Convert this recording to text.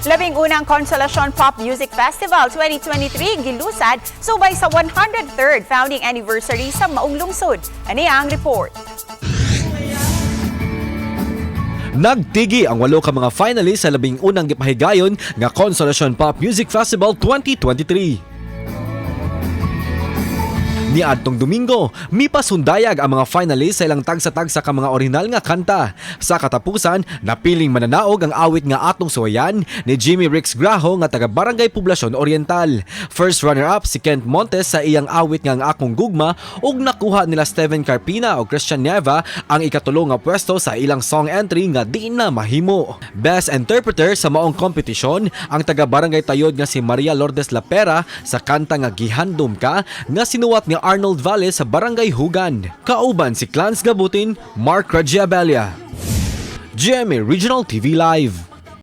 11 Consolacion Pop Music Festival 2023 gilusad subay sa 103rd founding anniversary sa maong lungsod. Ani ang report. Nagtigi ang walo ka mga finalists sa 11 gipahigayon nga Consolacion Pop Music Festival 2023. Niadtong Domingo, mipasundayag ang mga finalists sa ilang tagsa-tagsa ka mga orihinal nga kanta. Sa katapusan, napiling mananaog ang awit nga Atong Suwayan ni Jimmy Rix Graho nga taga Barangay Poblacion Oriental. First runner-up si Kent Montes sa iyang awit nga Ang Akong Gugma ug nakuha nila Steven Carpina o Christian Nieva ang ikatulo nga pwesto sa ilang song entry nga Di Na Mahimo. Best interpreter sa maong kompetisyon ang taga Barangay Tayod nga si Maria Lourdes Lapera sa kanta nga Gihandom Ka nga sinuwat ni Arnold Valle sa Barangay Hugan. Kauban si Clans Gabutin, Mark Ragiabelia. GMA Regional TV Live.